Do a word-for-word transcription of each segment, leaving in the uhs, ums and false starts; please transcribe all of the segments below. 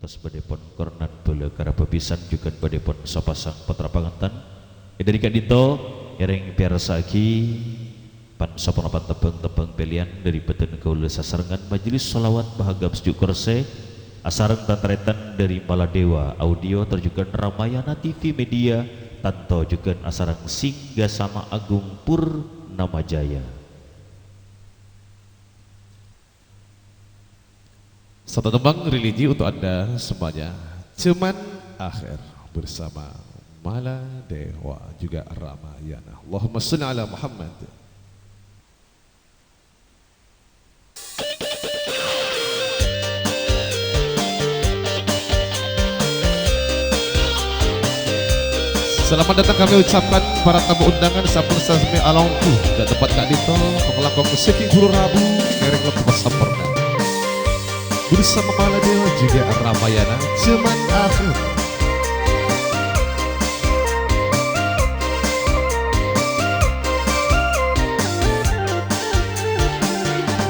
Tos bâdâ pon kornan bâlâ karabhâ bhisan jhughân bâdâ pon sapasang pottra pangantan. È, dâri ka'dinto, ngèrèng pèyarsa'aghi pan-saponapa tembhâng-tembhâng pèlèyan dâri bâdân kaulâ sasarengngan majelis sholawat Bahagia Sejuk Korsè, asareng tan-tarètan dâri Maladewa Audio tor jhughân Ramayana T V Media, tanto jhughân asareng Singgasama Agung Purnamajaya. Satu tembang religi untuk Anda semuanya. Zaman Akhir bersama Maladewa juga Ramayana. Allahumma sholli ala Muhammad. Selamat datang kami ucapkan para tamu undangan sampun sami alongghu ka tempat ka'dinto, panglakong sè ghi' buru rabu, ngèrèng loppa samporna. Bersama Maladewa juga Ramayana, Zaman Akhir.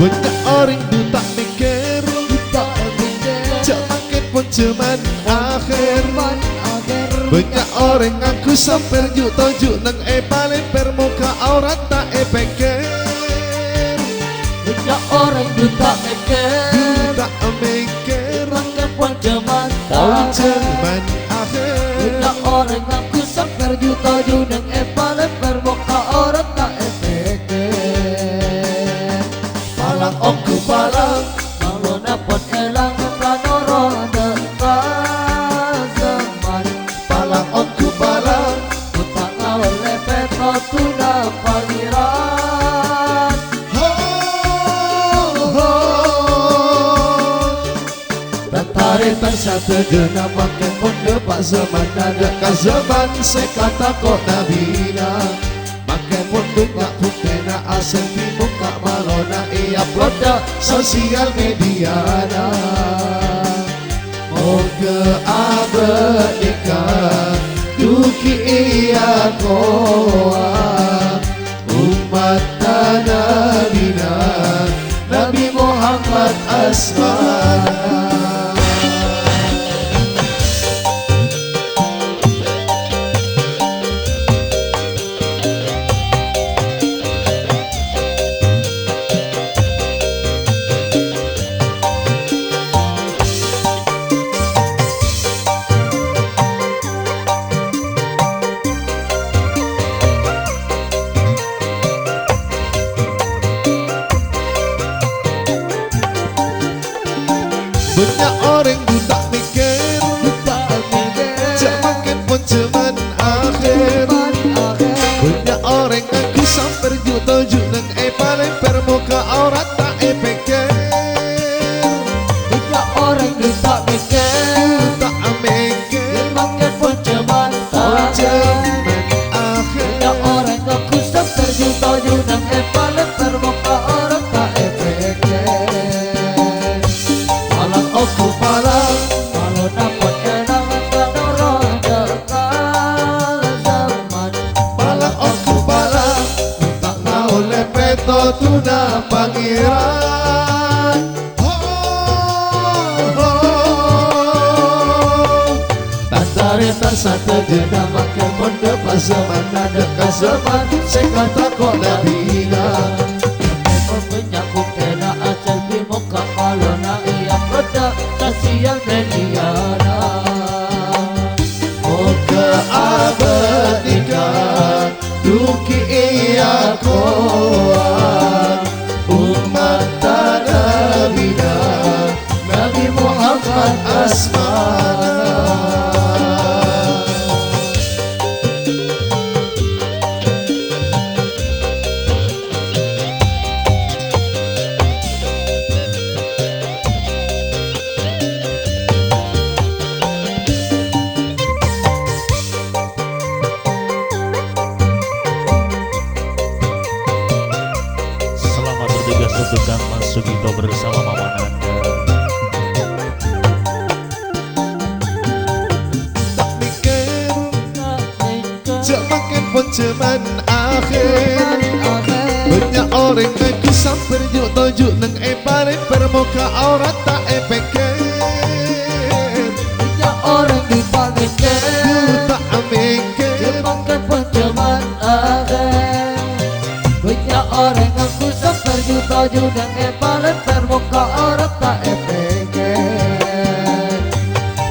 Bânnya' orèng duta mèkkèr, duta mèkkèr. Jhâ' mangkèn pon zaman akhir. Zaman akhir. Bânnya' orèng ngangghu sampèr ju'-toju' neng èpalèmpèr, moghâ aurat ta' èpèkkèr. Bânnya' orèng duta mèkkèr. Duta mèkkèr. Mangkèn pon zaman, pon akhir. Zaman akhir. Bânnya' orèng ngangghu sampèr ju'-toju' neng èpalèmpèr, moghâ aurat ta' èpèkkèr. Palang ongghu palang, mangkana pon èlang, ta' noro' dâ' ka zaman. Palang ongghu palang, ta' ngaollè pètodhuna Pangèran. Ho, ho. Tan-tarètan sadhâjâna, mangkèn pon dâpa' zaman, dâ' ka zaman sè katako' nabina. Mangkèn pon bânnya' buktèna, asèng bi' moghâ malona èaplod dâ' sosial mediana. Moghâ abâ' nèka dughi èakowa. Ummatta Nabina, Nabi Muhammad asmana. Bânnya' orèng duta mèkkèr, duta mèkkèr. Jhâ' mangkèn pon zaman akhir. Zaman akhir. Bânnya' orèng ngangghu sampèr ju'-toju' neng èpalèmpèr, moghâ aurat ta' èpèkkèr. Bânnya' orèng duta mèkkèr. Duta mèkkèr. Mangkèn pon zaman, pon zaman akhir. Bânnya' orèng ngangghu sampèr ju'-toju' neng èpalèmpèr, moghâ aurat ta' èpèkkèr. Palang ongghu palang, malona pon èlang, ta' noro' dâ' ka zaman. Palang ongghu palang, ta' ngaollè pètodhuna Pangèran. Ho, ho. Tan-tarètan sadhâjâna, mangkèn pon dâpa' zaman, dâ' ka zaman sè katako' nabina. Mangkèn pon bânnya' buktèna, asèng bi' moghâ malona èaplod dâ' sosial mediana. Moghâ abâ' nèka dughi èakowa. Ummatta Nabina, Nabi Muhammad asmana. Selamat bertugas untuk Kang Mas Sugito bersama Mama Nanda. Ta' mèkkèr, jhâ' mangkèn pon zaman akhir. Bânnya' orèng ngangghu sampèr ju'-toju' neng èpalèmpèr, moghâ aurat ta' èpèkkèr. Ajunan èpalèntar mokka' arep ta' èpèngkèr.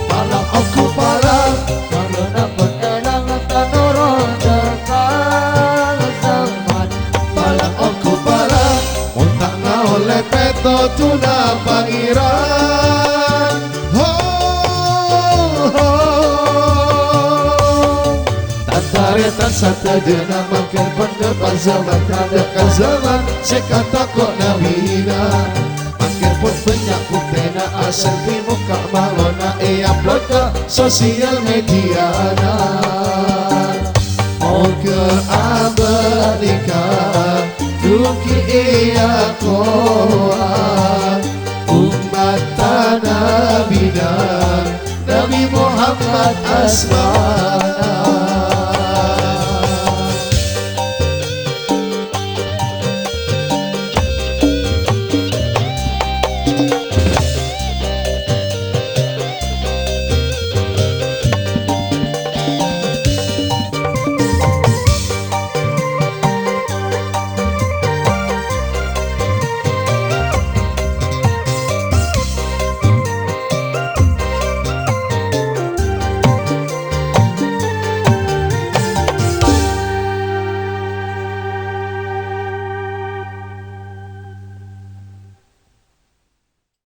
Palang ongghu palang, mangkana pon èlang ta' noro' dhâ' ka zaman. Palang ongghu palang, mon ta' ngaollè pètodhuna Pangèran. Ho, ho. Tan-tarètan sadhâjâna mangkèn pon dâpa' zaman, tadâ' ka zaman sè katako' nabina. Mangkèn pon bânnya' buktèna asèl è mokka' malona èaplod ka sosial mediana. Mogâ abâ' nèka dhughi èakowa, ommatta Nabina, Nabi Muhammad asma.